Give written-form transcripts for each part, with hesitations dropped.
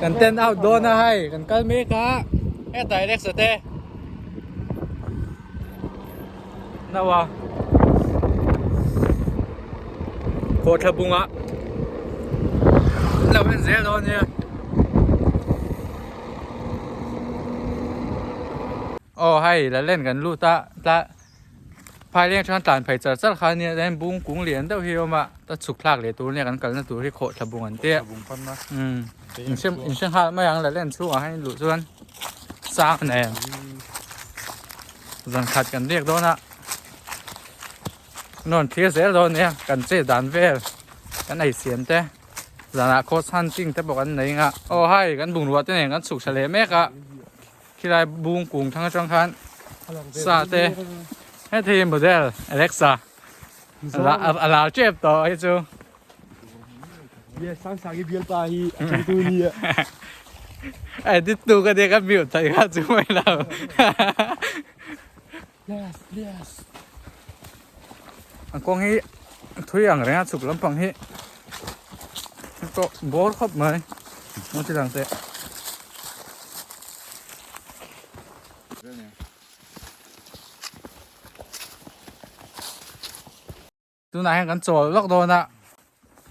Kan tent out dawn a hei kan kal mek a hetah Alexa te naua khawhthla bungah an lo en zel dawn nia. Aw hei la len kan lut a tla phaileng atang tlan phei char char kha ania chuan bung kung lian deuh hi a awm a ta chhuk thlak leh tur ania kan kalna tur hi khawhthla bung an tia umm in hre in hre nghal mai ang la len chhungah hian luh chuan sang nen zan khat kan riak dawn a an rawn thlir zel dawn ania kan chet dan vel kan ei siam te zanah khaw hunting te pawh kan nei ang a aw hei kan bungrua te nen kan chhuk tha leh mek a. Khilai bung kung thlang atang khan sa te heti hi model Alexa a lar tep tawh hei chu. Yes, sang sang hi bialpa hi a changtu ni a. Edit tu ka nia ka mute thei kha chu mai lo. Yes, yes. An kawng hi thui ang reng a chhuk lampang hi tawh bawr khawp mai maw ti lang teh. Tunah hian kan chawl lawk dawn a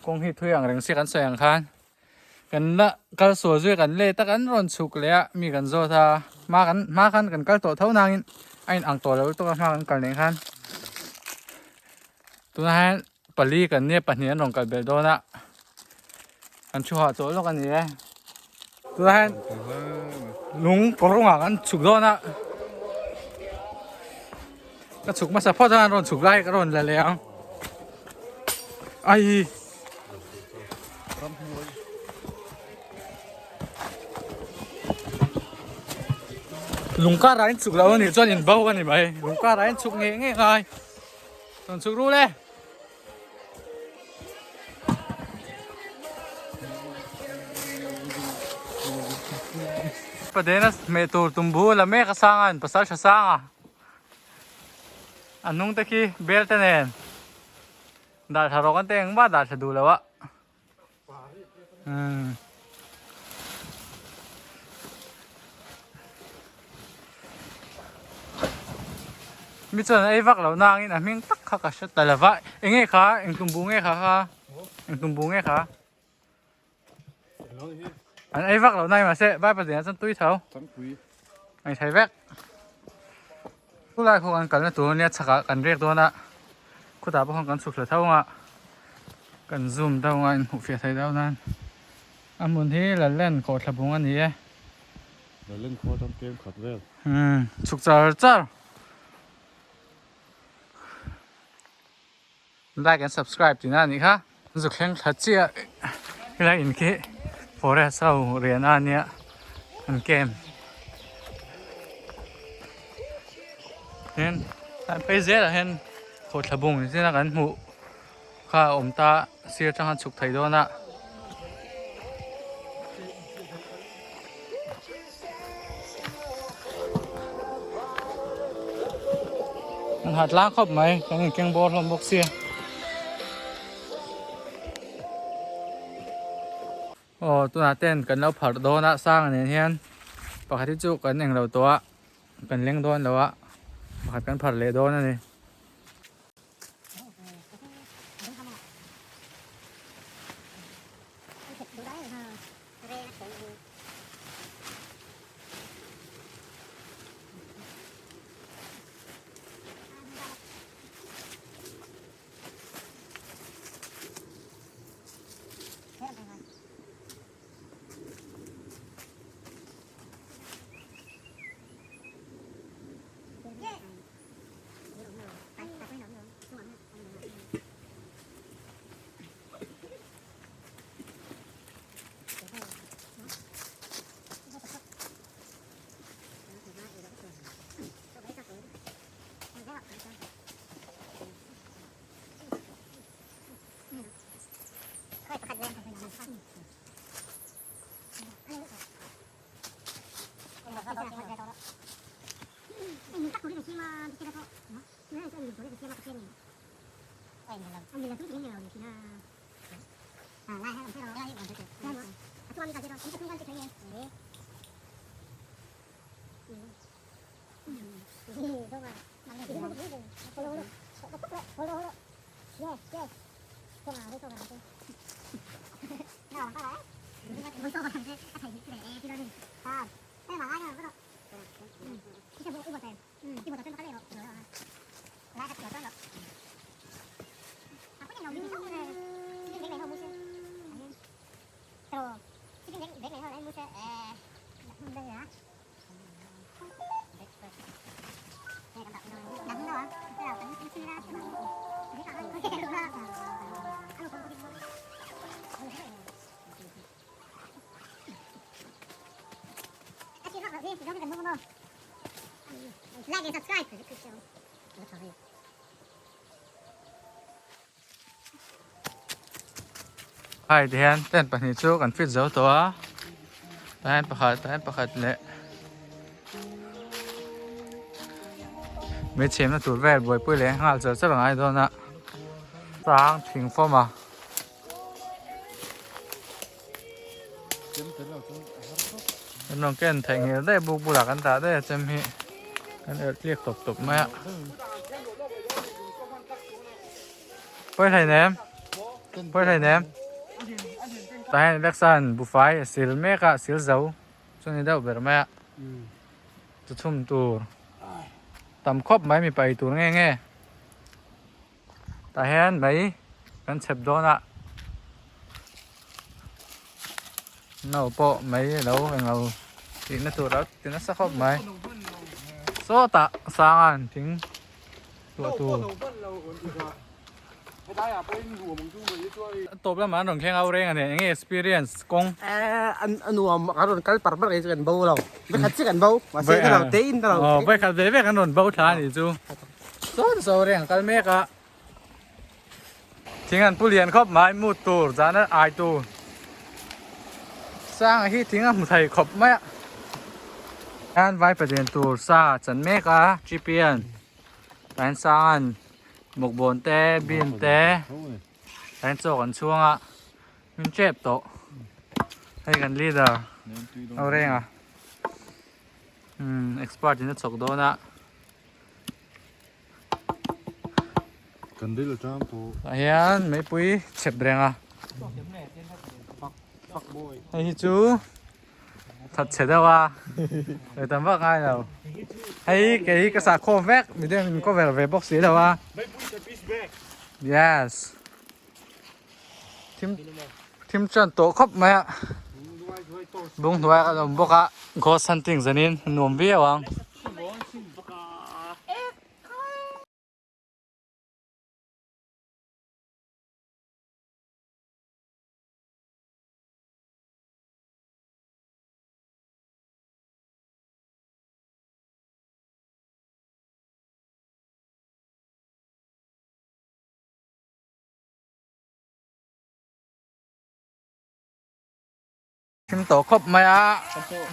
kawng hi thui ang reng si kan sawi ang khan kan la kal sual zui kan let a kan rawn chhuk leh a mi kan zawt a hma kan hma khan kan kal tawh tho nangin a in ang tawh lo lutuk a hma kan kal nen khan tunah hian pali kan nia pahnih an rawn kal belh dawn a kan thu hah tawh lawk a ni e tunah hian lung kawrungah kan chhuk dawn a. Ka chhuk hmasa phawt a an rawn chhuk lai ka rawn la leh ang ai lung kar ah in chhuk lo anih chuan in bo ani mai lung kar ah in chhuk ngei ngei ngai rawn chhuk ru le. Padena hmeh tur tumbu la mek a sang a in pasal tha sang a. A hnung te khi bel te nen dah thla rawk an te engmah dah thla duh lo a umm mi chuan a ei vak lo nangin a hming tak kha ka hre ta lo va eng nge kha eng tumbu nge kha kha eng tumbu nge kha an ei vak lo nai mahse vai pazia chuan tui tho ei thei vek khulai khu kan kalna tur ania chhakah kan riak dawn a khutah pawh khan kan chhuk thla tho ang a kan zoom deuh ang a inhmuh fiah thei deuh nan a hmun hi Lallen kawhthla bung a ni e Lallen khua atang tlem khat vel umm chhuk char char Like and subscribe tih na anih kha zu thleng thla chiah helai in khi forest ho riahna ania an camp hian an phei zelah hian khawhthla bung zina kan hmuh kha a awm ta sir atanga chhuk thei dawn a. An hat lang khawp mai kan in keng bawr hlawm bawk sia. Aw tunah ten kan lo pharh dawn a sang nen hian pakhat hi chu kan englo tawh a kan leng dawn lo a pakhat kan pharh leh dawn a ni. Hai ti hian tent pahnih chu kan fit zo tawh a tah hian pakhat tah hian pakhat leh mei chhemna tur vel buaipui leh nghal char char a ngai dawn a tlang thing fawm a. Kan rawn ken theih nghel daih buk bulah kan dah daih a chem hi kan elh tliak tawp tawp mai a. Pawi hleinem pawi hleinem tah hian Alexa-a'n bufai a sil mek a sil zo chu a ni deuh ber mai a chu chhum tur tam khawp mai mipa ei tur nge nge. Tah hian mai kan chhep dawn a no pawh mai lo englo tih na tur a ti nasa khawp mai sawtah sangan thing tuah tur tawp lamah an rawn thleng au reng a ni eng nge experience kawng a nuam kan rawn kal par par ei chu kan bo lo vekhat chiah kan bo mahse ka lo te in ka lo vekhat ve vek an rawn bo thla a nih chu. Sawn saw reng kal mek a. Thing an pu lian khawp mai mut tur zan a ai tur. Sanga hi thing a hmu thei khawp mai a. Hian vai palian tur sa chan mek a Chipian tain sangan mukbawn te bean te tain chaw kan chhuang a min tep tawh hei kan leader ho reng a umm expert in a chhawk dawn a. Kan ril atang pawh. Tah hian meipui chhep reng a. Hei hi chu that chhe deuh a. Hei tam vak ngai lo. Hei kei hi ka sah khawm vek midang in cover ve bawk si lo a. Yes. Thim thim chuan tawh khawp mai a. Bung hnuai a awm bawk a ghost hunting zanin nuam viau ang. Thim tawh khawp mai a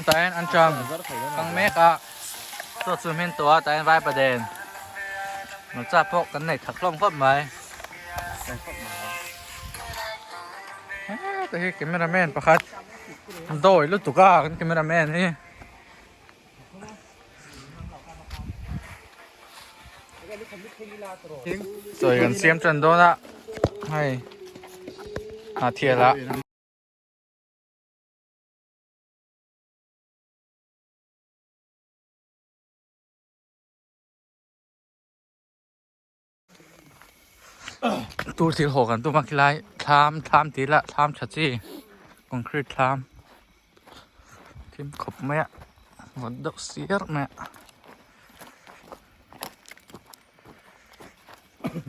tah hian an tang kang mek a chaw chu hmin tawh a tah hian vaipa den hmarcha pawh kan nei thak hlawm khawp mai heta hi camera man pakhat dawi lutuk a kan camera man hi. Sawi kan siam tan dawn a hei a thial a. Tur thil haw kan tum a khilai thlam thlam tih ila thlam tha chi concrete thlam thim khawp mai a vawt deuh siar mai a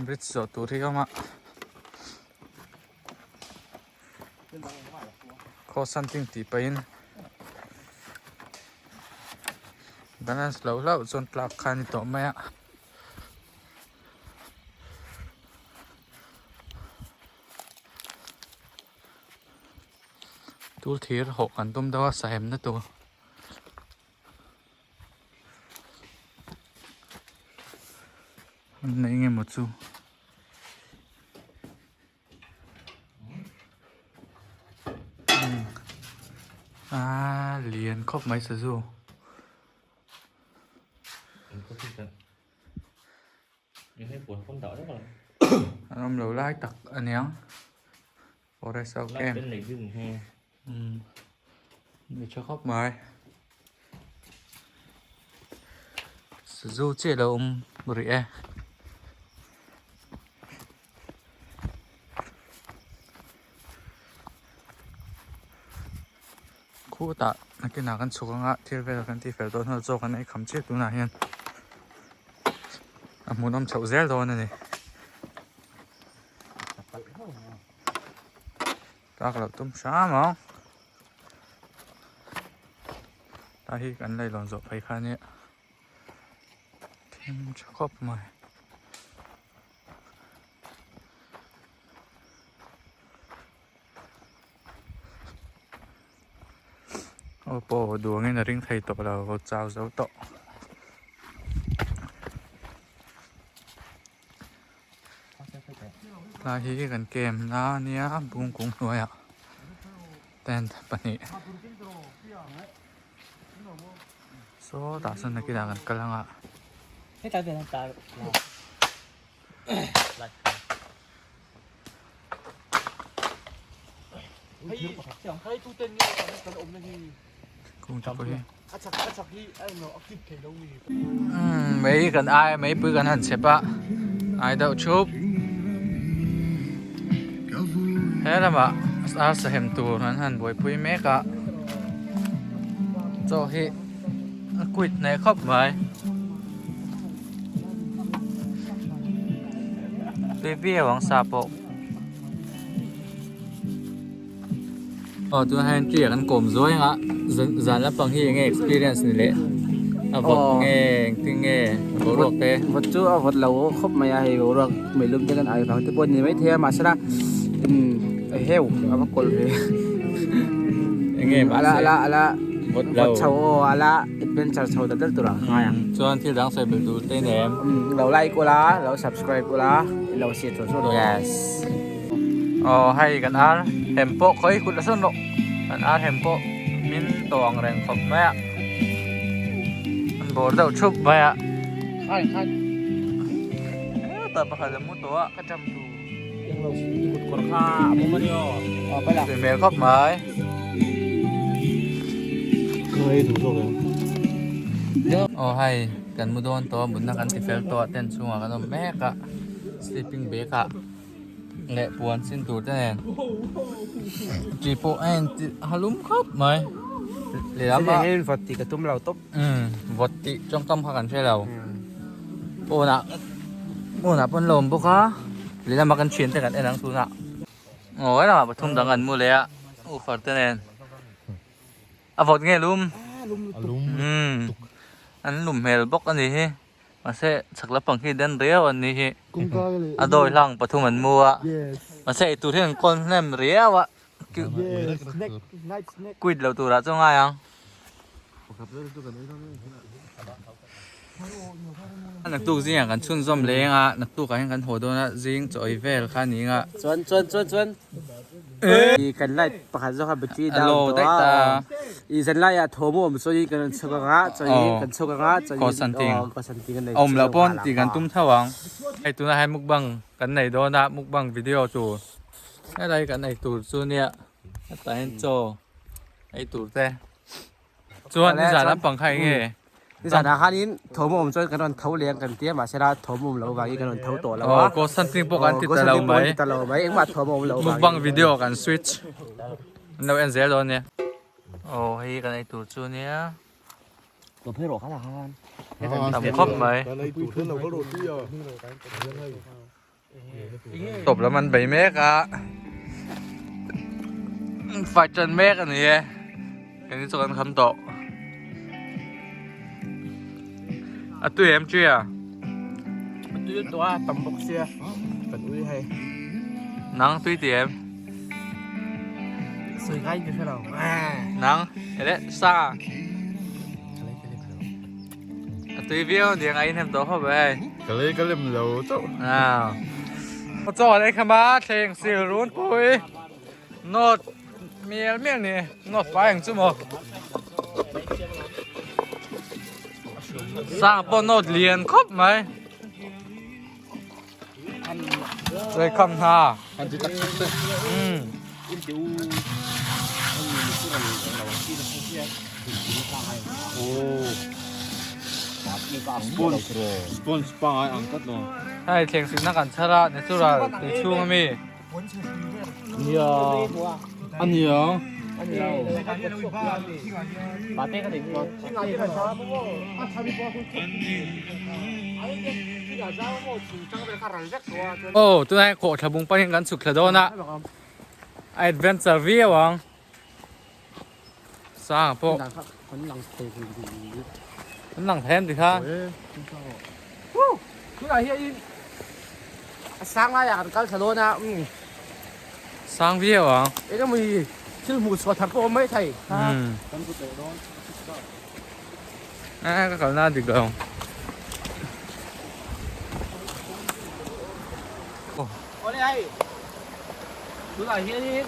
bridge zawh tur hi a awm a cross hunting tih pahin balance loh hlauh chuan tlak kha a ni tawh mai a. Tul thir hawh kan tum deuh a sahemna tur an nei nge maw chu. Aaa lian khawp mai sazu. An awm lo lai tak aniang forest ho camp umm ni tha khawp mai sazu chiah lo awm rih e. Khutah nakinah kan chhuk anga thil vel kan tih fel dawn hnu chaw kan ei kham chiah tunah hian a hmuhnawm chhoh zel dawn a ni. Tlak loh tum hram ang ta hi kan leilawn zawh phei kha ania thim tha khawp mai. Aw pawh duangin a ring thei tawh lo chau zo tawh. Tlai hi kan camp na ania bungkung hnuaiah tent pahnih sawtah sawn nakinah kan kal anga. Mei kan ai meipui kan han chep a ai deuh thup he lamah ar sahem tur an han buaipui mek a chaw hi a quit hneh khawp mai. Tui viau ang sa pawh. Aw tunah hian tree ah kan kawm zuai ang a zan lampang hi enge experience ni leh a vawt nge engtin nge boruak te. Vawt chu a vawt lo khawp mai a hei boruak meilum te kan ai vang te pawh a ni maithei a mahse la a heu a va kawlh ve enge ala ala ala vawt lo chho aw ala adventure chho ta tel tur ang ngai ang. Chuan thil dang sawi belh tur te nem. Lo like ula lo subscribe ula lo share chur chur yes. Aw hei kan ar hem pawh khawi kut la sawn rawh kan ar hem pawh min tawh ang reng khawp mai a an bawr deuh thup mai a hetah pakhat a mu tawh a tui hmel khawp mai. Aw hei kan mu dawn tawh a mutna kan ti fel tawh a tent chhungah kan awm mek a sleeping bag ah leh puan sin tur te nen chi pawh a in ti a lum khawp mai lehlam ah hian vawt tih ka tum lo tawp umm vawt tih tawngkam kha kan hre lo pawnah pawnah pawn lo awm bawk a lehlam ah kan thian te kan en ang tunah aw helamah pathum dang an mu leh a ufar te nen. A vawt nge lum? A lum. Umm an lum hmel bawk a nih hi mahse chhak lampang hi den riau an nih hi a dawi hlang pathum an mu a mahse eitur hi an kawl hnem riau a quit lo turah chu ngai ang. Naktuk zingah kan chhunzawm leng a naktukah hian kan haw dawn a zing chaw ei vel kha a ni ang a. Chuan chuan chuan chuan i kan light pakhat zawk a battery down tawh a i zan lai ah thawm a awm chuan in kan rawn chhuk ang a chuan in kan chhuk ang a chuan in aw kaw san ting a nei awm loh pawn tih kan tum tho ang hei tunah hian mukbang kan nei dawn a mukbang video tur helai kan ei tur chu nia hetah hian chaw ei tur te chuan nizan lampang kha eng nge. Nizanah khanin thawm awm chuan kan rawn tho leh ang kan ti a mahse la thawm awm loh vangin kan rawn tho tawh lo a. Aw ghost hunting pawh kan ti ta lo mai. Ti ta lo mai engmah thawm awm loh vangin. Mukbang video kan switch an lo en zel dawn nia. Aw hei kan ei tur chu nia. Tam khawp mai. Tawp lam an bei mek a fight tan mek a ni e keini chu kan kham tawh a tui em tui a a tui tawh a tam bawk sia kan ui hei nang tui ti em sawi ngai ka hre lo nang ele sa A tui viau aniang a inhem tawh khawp e. Ka lei ka lem lo chauh. Chaw an ei kham a, thleng sil runpui nawt mial mial ni nawt fai ang chu maw. Sang pawh nawt lian khawp mai. Chei kham hna. Umm. Hei thleng sikna kan chhar a natural tui chhung ami. Aw tunah hian kawhthla bung pahin kan chhuk thla dawn a a adventure viau ang sang pawh an lang thei em tikha Tunah hian a sang laiah kan kal thla dawn a sang viau ang eng emaw hi thil hmuh chhuah thar pawh a awm mai thei a ka kalna a dik lo Awle hei tunah hianin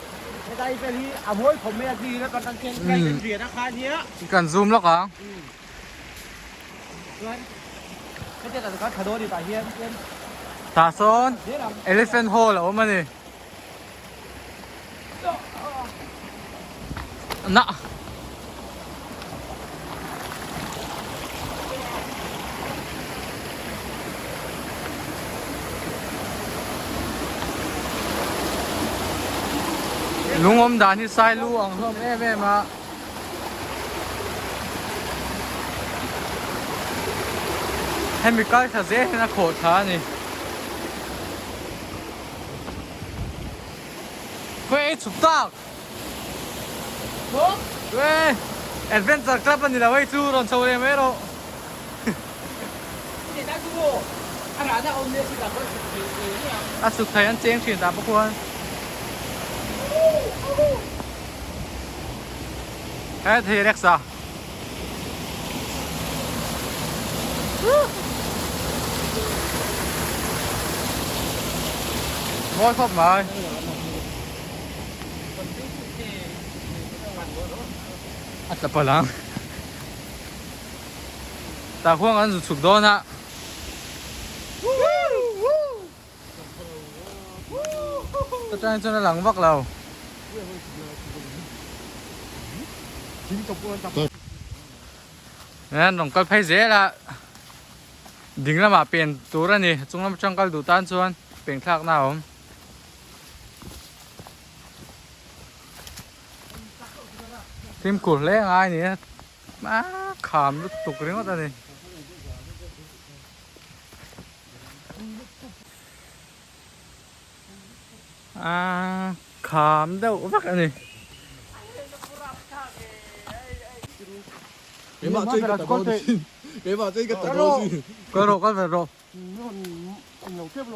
helai vel hi a mawi khawp mai a hlir a kan tan khian kai kan rian a kha nia kan zoom lawk ang chuan hetiang kan kal thla dawn a ni tah hian chuan tah sawn elephant hall a awm a ni na Lung awm dan hi sai lu ang hlawm em em a. Hemi kal tha zel hian a khawh tha a ni. Khawi ei chhuk tak! Khawi Adventure Club a ni lo hei chu rawn chho leh mai rawh. A chhuk thei an cheng thin tah bawk khuan. He thei Rex a. Mawi khawp mai. A tla palh ang. Tah khuang an zu chhuk dawn a. Chutah chuan a lang vak lo. An rawn kal phei zel a, ding lamah pen tur a ni, chung lam atang kal duh tan chuan peng thlak na a awm. Fimkhur hle ngai a ni a, kham lutuk ringawt a ni. A kham deuh vek a ni. Kal rawh kal ve rawh.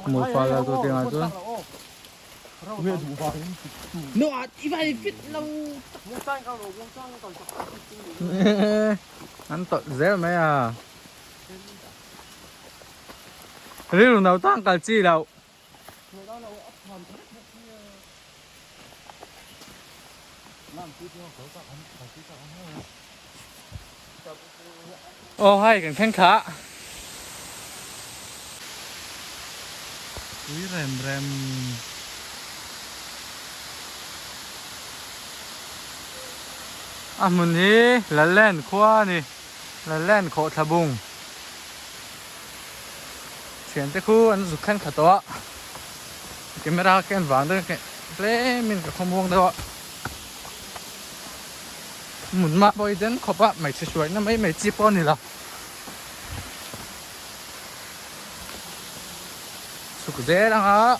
Hmui fal la tur tih ah chuan. An tawlh zel mai a. Rilru no tang kal chi loh. Aw hai kan thleng thla. Pui rem rem. A hmun hi Lallen khua a ni. Lallen khawhthla bung. Thiante khu an zuk thleng thla tawh a, camera ka en vang deuh tlemin ka khawmuang deuh a, hmun mah pawh hi den khawp a hmeichhe hruaina mai mai chi pawh a ni lo. Chhuk zel ang a.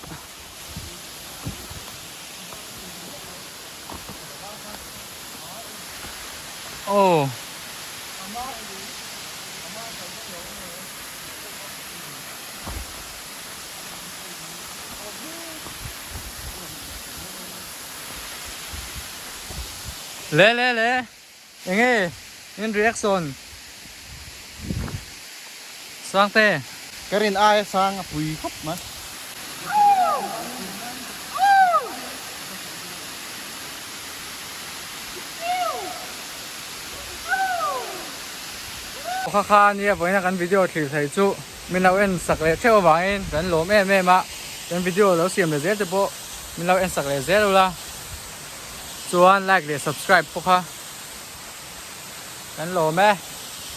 Aw. Le le le enge in reaction Sangte. Ka rin aia sang a pui khawp mai. Kha kha nia vawiina kan video thlir thei chu min lo en sak leh theuh avangin kan lawm em em a, kan video lo siam leh zel te pawh min lo en sak leh zel ula chuan like leh subscribe pawh kha kan lawm e.